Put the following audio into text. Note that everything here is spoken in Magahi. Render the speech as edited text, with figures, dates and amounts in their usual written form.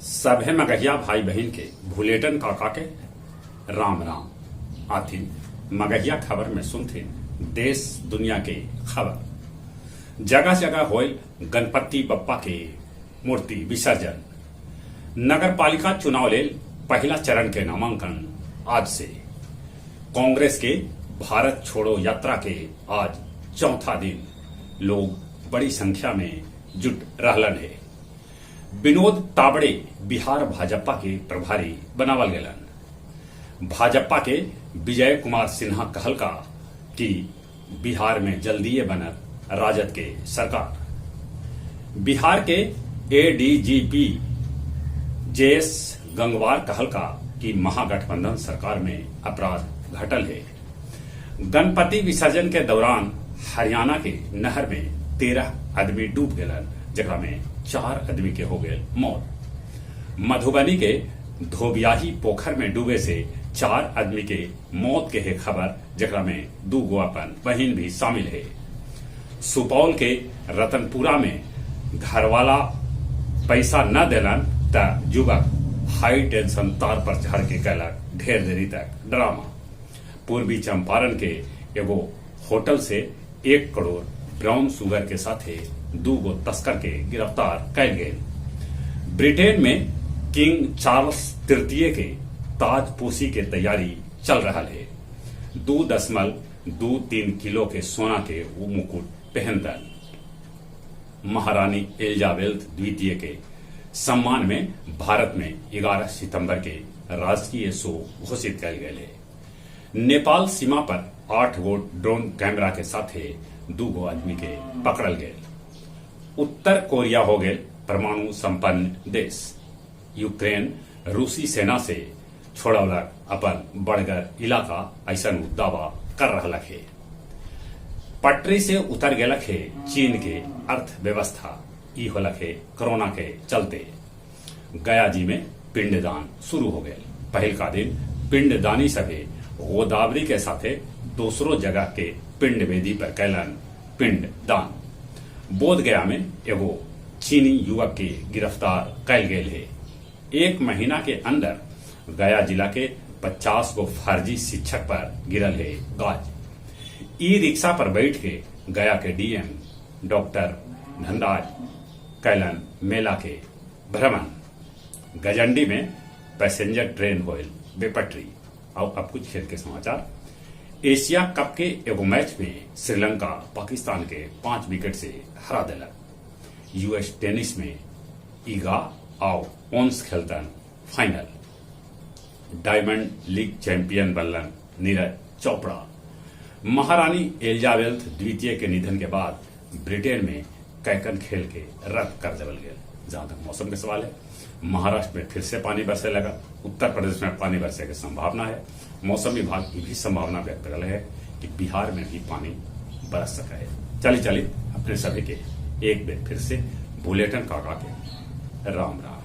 सभे मगहिया भाई बहिन के भुलेटन काका के राम राम। आथिन मगहिया खबर में सुनथिन देश दुनिया के खबर। जगह जगह होयल गणपति बप्पा के मूर्ति विसर्जन। नगरपालिका चुनाव लेल पहिला चरण के नामांकन आज से। कांग्रेस के भारत छोड़ो यात्रा के आज चौथा दिन लोग बड़ी संख्या में जुट रहलन हे। विनोद तावड़े बिहार भाजपा के प्रभारी बनावल गेलन। भाजपा के विजय कुमार सिन्हा कहलका कि बिहार में जल्दीए बनत राजद के सरकार। बिहार के एडीजीपी जेएस गंगवार कहलका कि महागठबंधन सरकार में अपराध घटल हे। गणपति विसर्जन के दौरान हरियाणा के नहर में 13 आदमी डूब गेलन, जेकरा में 4 आदमी के हो गेल मौत। मधुबनी के धोबियाही पोखर में डूबे से 4 आदमी के मौत के है खबर, जेकरा में 2 गो अपन बहिन भी शामिल है। सुपौल के रतनपुरा में घरवाला पैसा न देलन त युवक हाई टेंशन तार पर चढ़ के कैलक ढेर देरी तक ड्रामा। पूर्वी चंपारण के एगो होटल से 1 करोड़ ब्राउन शुगर के साथे 2 गो तस्कर के गिरफ्तार कैल गेल। ब्रिटेन में किंग चार्ल्स तृतीय के ताजपोशी के तैयारी चल रहा है। 2.23 किलो के सोना के वो मुकुट पहनतन। महारानी एलिजाबेथ द्वितीय के सम्मान में भारत में 11 सितंबर के राजकीय शोक घोषित कैल गेल है। नेपाल सीमा पर 8 गो ड्रोन कैमरा के साथे 2 गो आदमी के पकड़ल गेल। उत्तर कोरिया हो गेल परमाणु संपन्न देश। यूक्रेन रूसी सेना से छोड़ौलक अपन बड़गर इलाका, ऐसा दावा कर रहलक हे। पटरी से उतर गेलक हे चीन के अर्थव्यवस्था, ई होलक हे कोरोना के चलते। गया जी में पिंडदान शुरू हो गए। पहल का दिन पिंडदानी सभे गोदावरी के साथे दूसरों जगह के पिंड वेदी पर कैलन पिंड दान। बोध गया में एगो चीनी युवक के गिरफ्तार कैल गेल है। 1 महीना के अंदर गया जिला के 50 गो फर्जी शिक्षक पर गिरल है गाज। ई रिक्शा पर बैठ के गया के डीएम डॉक्टर धनराज कैलन मेला के भ्रमण। गजंडी में पैसेंजर ट्रेन होयल बेपटरी। और अब कुछ खेल के समाचार। एशिया कप के एगो मैच में श्रीलंका पाकिस्तान के 5 विकेट से हरा देलक। यूएस टेनिस में ईगा आउ ओन्स खेलतन फाइनल। डायमंड लीग चैंपियन बनलन नीरज चोपड़ा। महारानी एलिजाबेथ द्वितीय के निधन के बाद ब्रिटेन में कैकन खेल के रद्द कर देवल गेल। जहां तक मौसम के सवाल है, महाराष्ट्र में फिर से पानी बरसे लगा। उत्तर प्रदेश में पानी बरसे की संभावना है। मौसम विभाग की भी संभावना व्यक्त कर है कि बिहार में भी पानी बरस सका है। चली चली अपने सभी के एक बार फिर से बुलेटिन काका के राम राम।